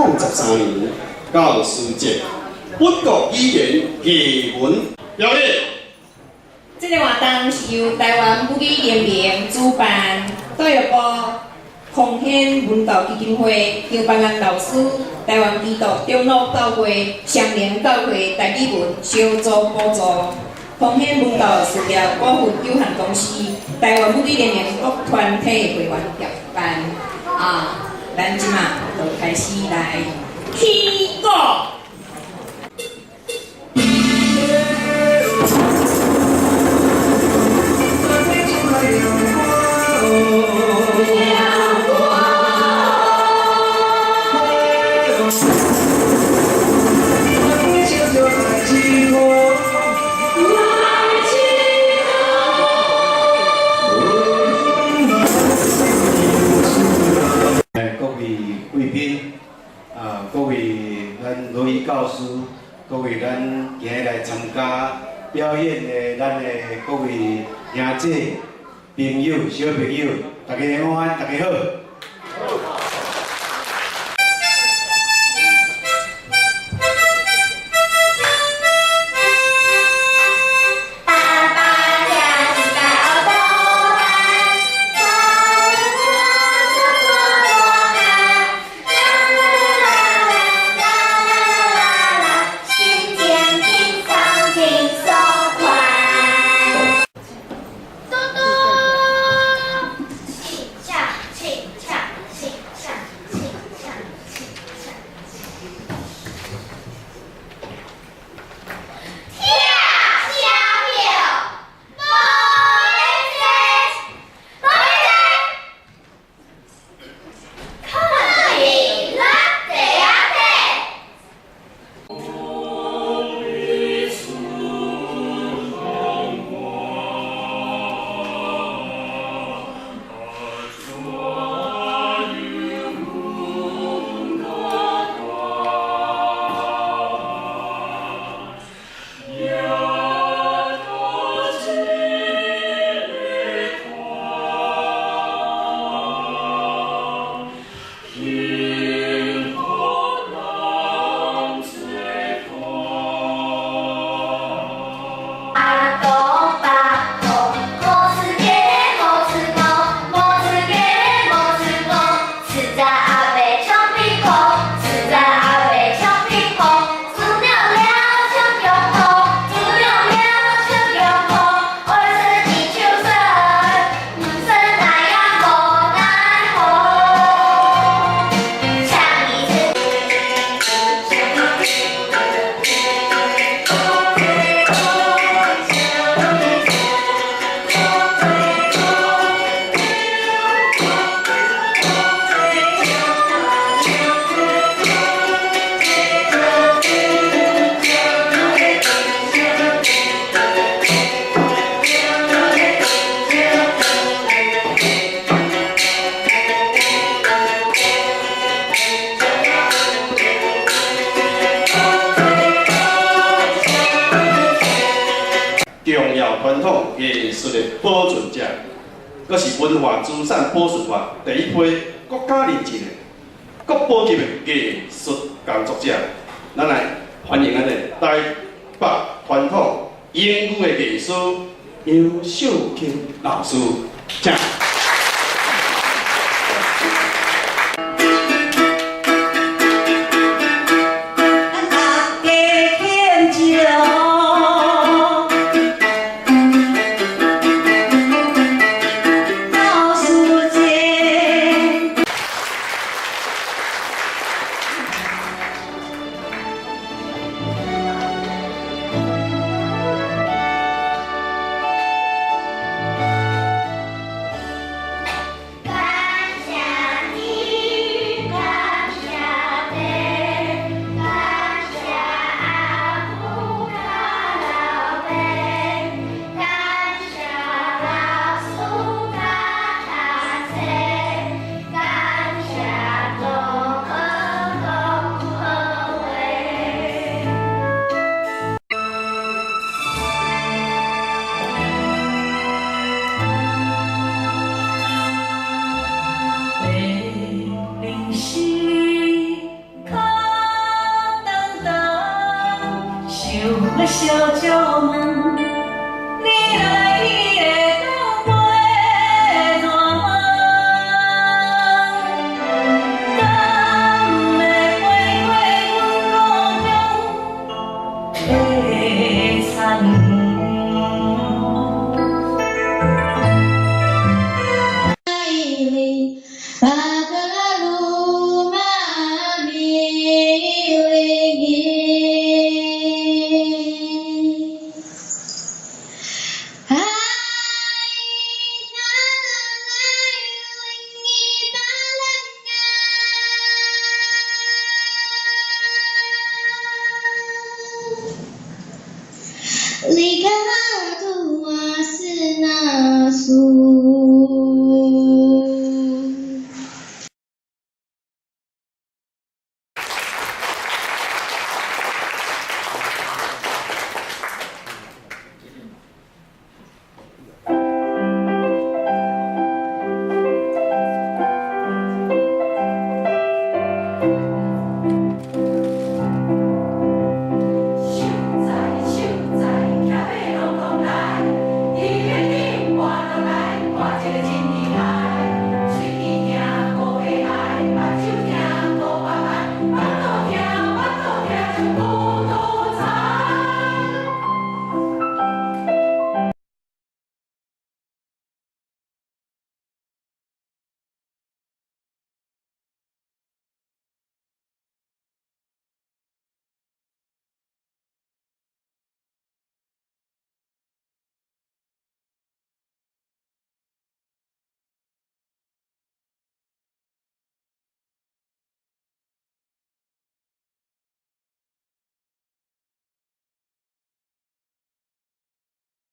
零十三年教師節，本國語言藝文表演。這个活動是由臺灣母語聯盟主辦，教育部奉獻文教基金會張班安老師、臺灣基督長老教會雙靈教會台語文小組補助，奉獻文教事業股份有限公司、臺灣母語聯盟各團體會員協辦。啊，咱這馬就開始來起鼓。各位貴賓，啊，各位咱羅伊教師，各位咱今日來參加表演的咱的各位兄姐、朋友、小朋友，大家午安，大家好。重要傳統藝術的保存者，閣是文化資產保存法第一批國家認證的國寶級的藝術工作者。咱來歡迎咱的台北傳統英語的藝師楊秀卿老師，請。小鸟问。